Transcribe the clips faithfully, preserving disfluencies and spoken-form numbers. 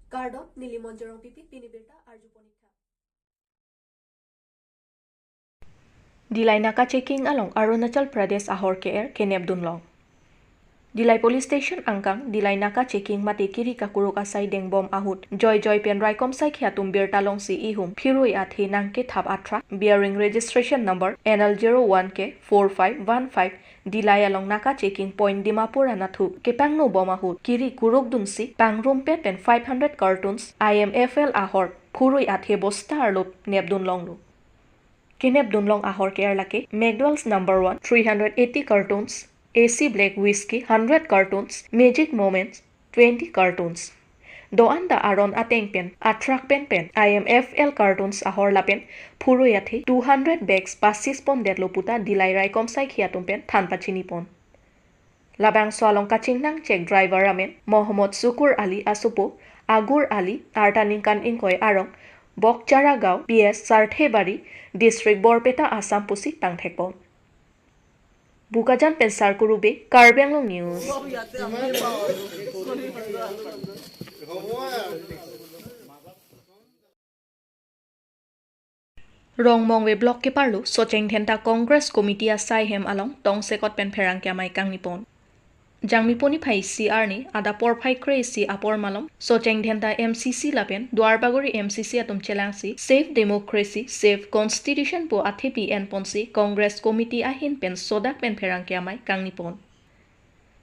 Kardom, neli Monjorong Pipi, pini birta arju ponikha. Dillai naka checking along Arunachal Pradesh ahor ke-er kenepdun long. Dillai Police Station angkang Dillai naka checking mate kiri kakuruk asai dengbom ahut joijoi pen raikom saikhi atum birta longsi ihum phirui athe nangkethap atruck bearing registration number N L zero one K four five one five Dillai along naka checking point Dimapur anatthu kepangno bom ahut kiri kuruk dunsi pangrumpet pen five hundred cartons I M F L ahor phurui athe bosta arlo nepdun longlo. Kenepdun long ahor ke-er lake McDowell's number one, three hundred eighty cartons, A C Black Whisky, hundred cartons, Magic Moments, twenty cartons. Do-an ta aron ateng pen, atruck pen pen, I M F L cartons ahor lapen, phurui athe, two hundred bags pasis pondetlo puta Dillai raikom saikhi atum pen than pachini pon. Labangso along kachingnang check driver amen Mohammad Sukur Ali asopo, Agur Ali, arta ningkan ingkoi arong, Bokchara Gaon, P S Sarthebari, District Borpeta, Assam pusi tangthekpon. Bokajan pen Sarkuru Bey, Karbi Anglong News. Rongmongve Block keparlo Socheng Dhenta Congress Committee asai hem along tongsekot pen pherangke amei kangni pon. Jangmi puni phai isi arni adap porphai kre isi apor malom Socheng Dhenta M C C lapen Duarbagori M C C atum chelangsi Save Democracy, Save Constitution pu athepi enponsi Congress Committee ahin pen sodak pen pherangke amei kangni pon.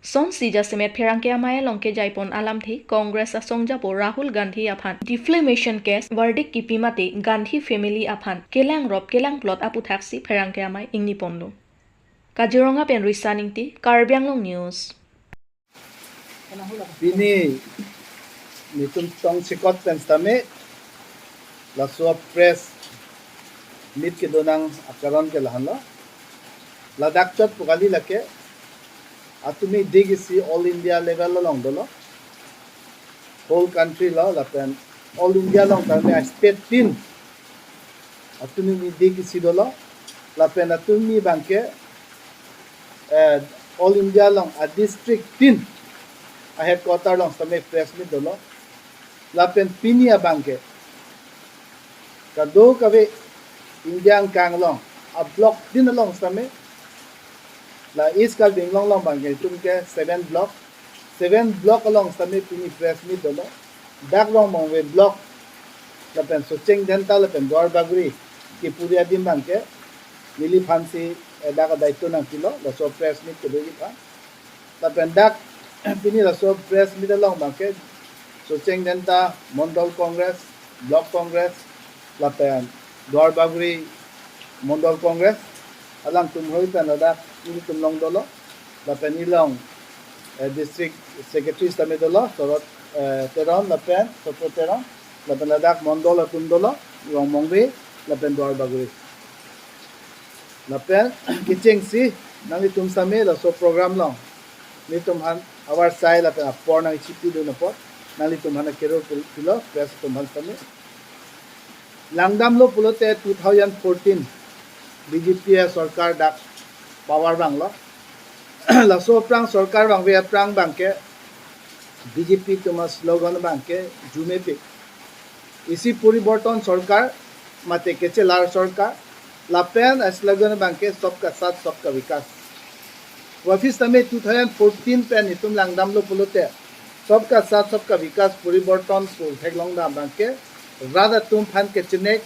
Sonsi jasemet pherangke amei along kejaipon alamthe Congress asongjapo Rahul Gandhi aphan defamation case verdict kipi mate Gandhi family aphan kelangrop kelangplot aputhaksi pherangke amei ingni ponlo. Kaziranga pen Risa Ingti, Karbi Anglong News. Pini netum tongsekot pen sitame laso press meet kedonang akaron ke lahenlo. Ladak chot pu kali, lake atumi dik isi all India level along dolo, whole country lo lapen all India along tame state tin atumi dik isi dolo lapen atumi abangke, eh, all India along a district tin a headquarter along sitame press meet dolo. Lapen pini abangke kadokave India angkang along a block tin along sitame, la East Karbi Anglong along abangke itum ke seven block, seven block along sitame pini press meet dolo. Dak Rongmongve Block lapen Socheng Dhenta lapen Duarbagori kepuri adim abangke neliphansi, eh, dak adaito nangpilo laso press meet kedoji aphan. Lapen dak pini laso press meet along abangke Socheng Dhenta Mondol Congress, Block Congress, lapen Duarbagori Mondol Congress alangtum hoi pen ladak nelitum along dolo. Lapen nelilong, eh, District Secretary sitame dolo, Sorot, eh, Teron lapen Sotro Teron, lapen ladak Mondol atum dolo, Rongmongve lapen Duarbagori. Lapen kechengsi nanglitum sitame laso program along nelitum aphan avarsai lapen apor nangchipidun apot nanglitum aphan akero pil-, pilo, press atum aphan sitame. Langdamlo pulote two thousand fourteen B J P asorkar dak power vanglo. Laso aphrang sorkar vangve aphrang abangke B J P atum aslogan abangke Jumepik. Isi poriborton sorkar mate kachelar sorkar lapen aslogan abangke Sabka Saath Sabka Vikas. Aphi sitame two thousand fourteen pen itum langdamlo pulote Sabka Saath Sabka Vikas poriborton pu theklongdam abangke rat atum aphan kechenek,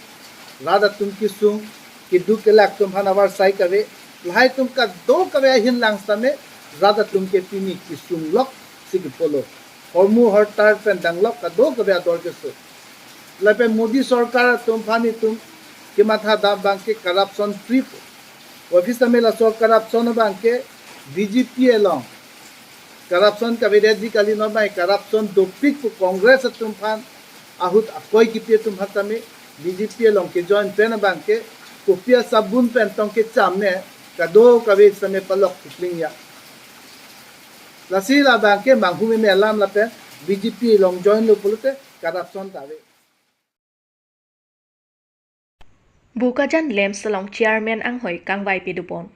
rat atum kesung, keduk kelak atum aphan avarsai kave, lahai atum kadokave ahin lang sitame rat atum ke pini kesung loksi kepolo. Hormu hortar pen danglok kadokave ador keso. Lapen Modi sorkar atum aphan itum kemathadam abangke corruption free pu. Aphi sitame laso corruption abangke B J P along corruption kavedetji kali, non mai corruption dopik pu Congress atum aphan ahut akoi kipi atum aphan sitame B J P along kejoin pen abangke kopi asabun pen tong kecham ne kadokave sitame palok kipling ya. Lasi labangke manghumeme alam lapen B J P along joinlo pulote corruption ta ave. Bokajan LAMPS along chairman anghoi kangvai pedupon.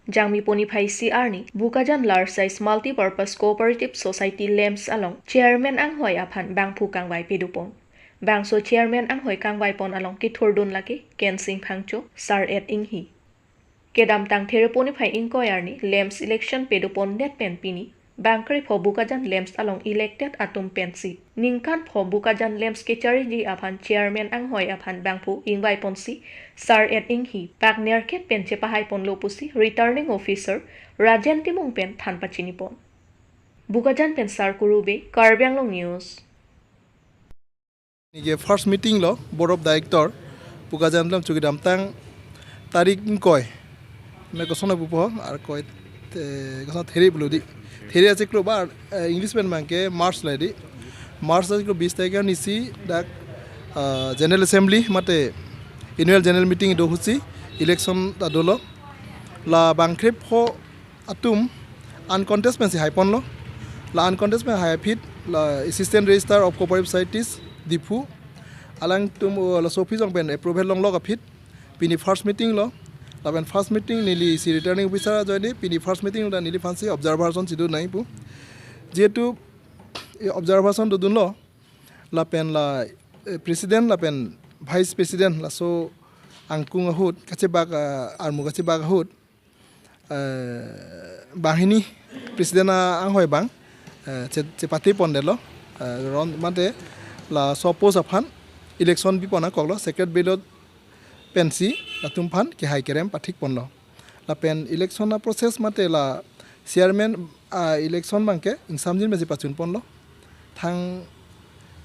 Jangmi poni phai isi arni, Bokajan Large Size Multipurpose Cooperative Society lamps along Chairman anghoi aphan bangphu kangvai pedupon. Bangso Chairman anghoi kangvaipon along kethurdun lake Kensing Phangcho, Sar-et Inghi. Kedamtang There poni phai ingkoi arni lamps election pedupon net pen pini bangkrepho Bokajan lamps along elected atum pensi ningkan pho Bokajan lamps kechariji aphan Chairman anghoi aphan bangphu ingvaiponsi Sar-et Inghi paknerkep pen chepahaiponlo pusi Returning Officer Rajen Timung pen than pachinipon. Bokajan pen Sar Kuru Bey, Karbi Anglong News. Nige first meeting lo Board of Director Bokajan lam chuki damtang tarik ingkoi. Me koson pupo ar koi te koson There pulo di. There achiklo ba, eh, English pen abangke March le di. March achiklo bis tarik anisi dak, eh, General Assembly mate Annual General Meeting do husi election ta dolo. La bangkrepho atum uncontest pensi haiponlo. La uncontest pen hai aphi la Assistant Registrar of Cooperative Societies Diphu alangtum, uh, laso office along pen approval longlok aphi pini first meeting lo. Lapen first meeting neli si Returning Officer ajoine pini first meeting lo, neli aphansi observation chidu nai pu. Jehetu e observation dodunlo lapen la, eh, President lapen Vice President laso angkung ahut kachebak, ah, armu kachebak ahut, eh, banghini President a-, anghoi abang, eh, che-, chepatepondetlo, eh, ron mate laso post aphan election bipon akoklo secret ballot pensi latum aphan kehai kerem pathikponlo. Lapen election a-process mate la Chairman, ah, election abangke ingsamjin pensi pachunponlo. Thang,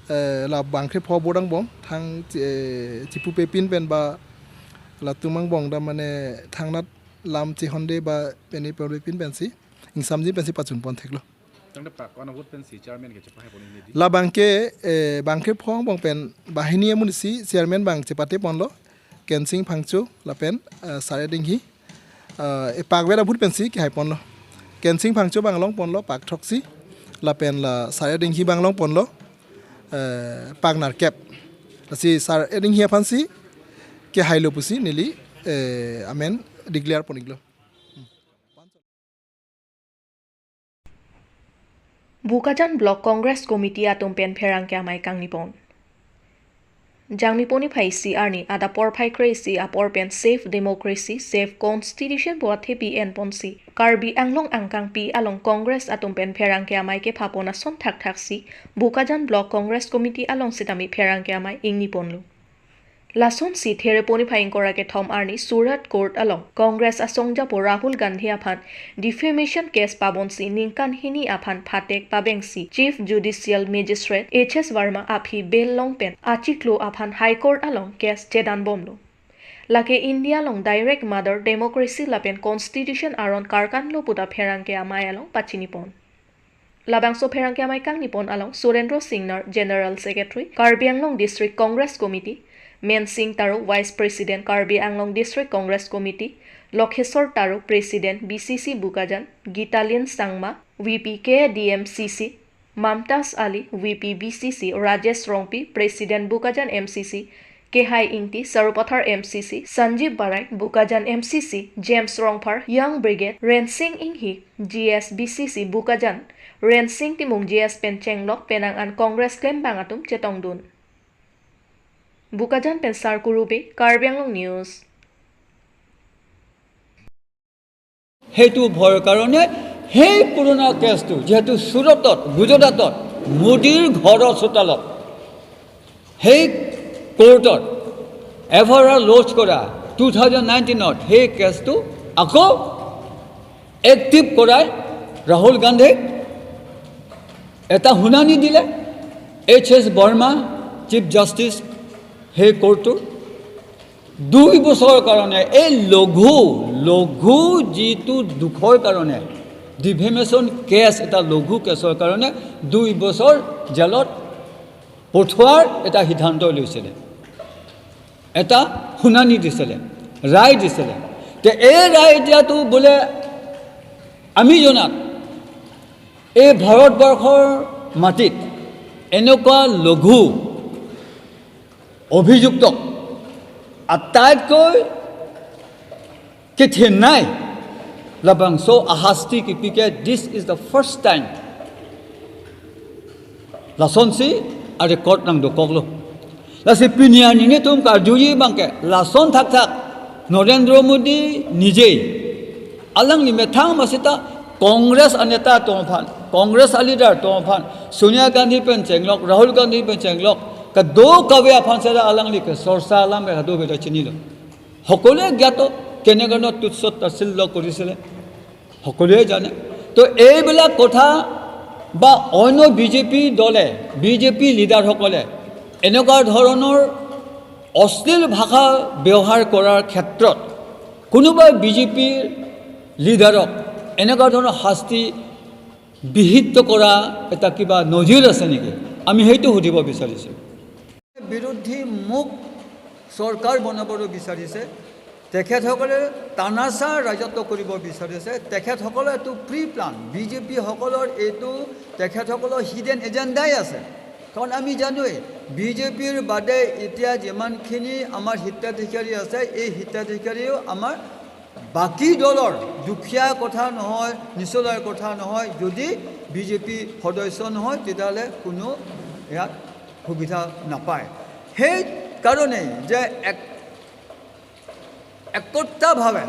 eh, la bangkrepho vote angbong thang, eh, chipu pepin pen ba latum angbong ta mane thangnat lam chehonde ba peni pepin pensi ingsamjin pensi pachunpon theklo. Tangte pak ko-an a-vote pensi Chairman ke chepahaiponji di? La abangke, eh, bangkrepho angbong pen banghini amonit si Chairman abang chepateponlo, Kensing Phangcho lapen, eh, Sar-et Inghi, eh, epak vet a-vote pensi kehaiponlo. Kensing Phangcho abang longponlo pak throksi lapen la Sar-et Inghi abang longponlo, eh, pak nerkep. Lasi Sar-et Inghi aphansi kehailo pusi neli, eh, amen declare pon-iklo. Bokajan Block Congress Committee atum pen pherangke amei kangnipon. Jangmi poni phai isi arni adap porphai kre-isi apor pen Save Democracy, Save Constitution pu athepi enponsi Karbi Anglong angkangpi along Congress atum pen pherangke amei kephapon ason thakthaksi Bokajan Block Congress Committee along sitame pherangke amei ingniponlo. Lasonsi There poni phai ingkoi ra kethom arni Surat Court along Congress asongjapo Rahul Gandhi aphan defamation case pabonsi ningkan hini aphan phatek pabengsi Chief Judicial Magistrate H S Verma aphi bail long pen achiklo aphan High Court along case chedanbomlo. Lake India along direct mother democracy lapen constitution aron karkanlo puta pherangke amei along pachinipon. Labangso pherangke amei kangnipon along Surendra Singnar, General Secretary, Karbi Anglong District Congress Committee, Mensing Taro, Vice President, Karbi Anglong District Congress Committee, Lokhesor Taro, President, B C C Bokajan, Gitalin Sangma, V P K D M C C, Mamtas Ali, V P B C C, Rajesh Rongpi, President Bokajan M C C, Kehai Ingti, Sarupathar M C C, Sanjeev Barai, Bokajan M C C, James Rongphar, Young Brigade, Rensing Inghi, G S B C C Bokajan, Rensing Timung G S pen chenglok penang an Congress klembang atum chetongdun. Bokajan pen Sar Kuru Bey, Karbi Anglong News. সেইটো ভয়ৰ কাৰণে সেই পুৰণা কেছটো যিহেতু চুৰটত, গুজৰাটত, মোদীৰ ঘৰৰ চোতালত সেই কোৰ্টত এফ আই আৰ লজ কৰা টু থাউজেণ্ড নাইনটিনত সেই কেছটো আকৌ এক্টিভ কৰাই ৰাহুল গান্ধীয়ে এটা শুনানি দিলে। H S Barma, chief justice সেই কোৰ্টটোৰ, দুই বছৰৰ কাৰণে এই লঘু, লঘু যিটো দুখৰ কাৰণে, ডিফেমেশ্যন কেছ, এটা লঘু কেছৰ কাৰণে দুই বছৰ জেলত পঠোৱাৰ এটা সিদ্ধান্ত লৈছিলে, এটা শুনানি দিছিলে, ৰায় দিছিলে। তে এই ৰায় দিয়াটো বোলে আমি জনাত এই ভাৰতবৰ্ষৰ মাটিত এনেকুৱা লঘু অভিযুক্তক আটাইতকৈ কঠিন নাই। Labangso ahasti kipi ke, this is the first time. Lasonsi a-record nangdokoklo. Lasi pini arni nelitum karjuji abangke lason thakthak Narendra Modi nije alangli methang masita Congress aneta atum aphan, Congress a-leader atum aphan, Sonia Gandhi pen chenglok, Rahul Gandhi pen chenglok, kadokave aphan seta alangli ke sorsa alam ke kadokave ta chinilo. সকলোৱে জ্ঞাত, কেনেধৰণৰ তুচ্ছ তাচ্ছিল্য কৰিছিলে, সকলোৱে জানে। তো এইবিলাক কথা বা অন্য বিজেপি দলে, বিজেপি লিডাৰসকলে এনেকুৱা ধৰণৰ অশ্লীল ভাষা ব্যৱহাৰ কৰাৰ ক্ষেত্ৰত কোনোবা বিজেপিৰ লিডাৰক এনেকুৱা ধৰণৰ শাস্তি বিহিত কৰা এটা কিবা নজিৰ আছে নেকি? আমি সেইটো সুধিব বিচাৰিছোঁ। বিৰোধী মুখ চৰকাৰ বনাবলৈ বিচাৰিছে, তেখেতসকলে তানাচা ৰাজত্ব কৰিব বিচাৰিছে। তেখেতসকলৰ এইটো প্ৰি প্লান, বিজেপিসকলৰ এইটো তেখেতসকলৰ হিডেন এজেণ্ডাই আছে। কাৰণ আমি জানোৱেই, বিজেপিৰ বাদে এতিয়া যিমানখিনি আমাৰ হিতাধিকাৰী আছে, এই হিতাধিকাৰীও আমাৰ বাকী দলৰ দুখীয়াৰ কথা নহয়, নিচলাৰ কথা নহয়। যদি বিজেপি সদস্য নহয়, তেতিয়াহ'লে কোনো ইয়াত সুবিধা নাপায়। সেইকাৰণেই যে এক একতাভাৱে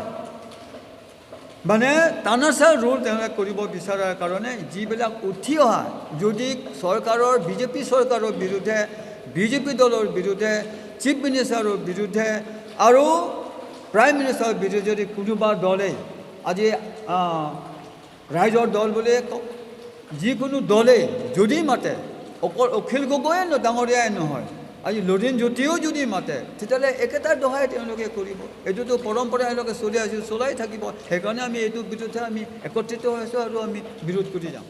মানে তানাচা ৰুল তেওঁলোকে কৰিব বিচৰাৰ কাৰণে যিবিলাক উঠি অহা, যদি চৰকাৰৰ, বিজেপি চৰকাৰৰ বিৰুদ্ধে, বিজেপি দলৰ বিৰুদ্ধে, চিফ মিনিষ্টাৰৰ বিৰুদ্ধে আৰু প্ৰাইম মিনিষ্টাৰৰ বিৰুদ্ধে যদি কোনোবা দলে আজি, আহ, ৰাইজৰ দল বুলিয়ে কওক, যিকোনো দলে যদি মাতে, অকল অখিল গগৈয়ে ন-, ডাঙৰীয়াই নহয়, আজি লুৰিণ জ্যোতিয়েও যদি মাতে, তেতিয়াহ'লে একেটা দোহাই তেওঁলোকে কৰিব। এইটোতো পৰম্পৰা এওঁলোকে চলি আহিছে, চলাই থাকিব। সেইকাৰণে আমি এইটো বিৰুদ্ধে আমি একত্ৰিত হৈছোঁ আৰু আমি বিৰোধ কৰি যাম।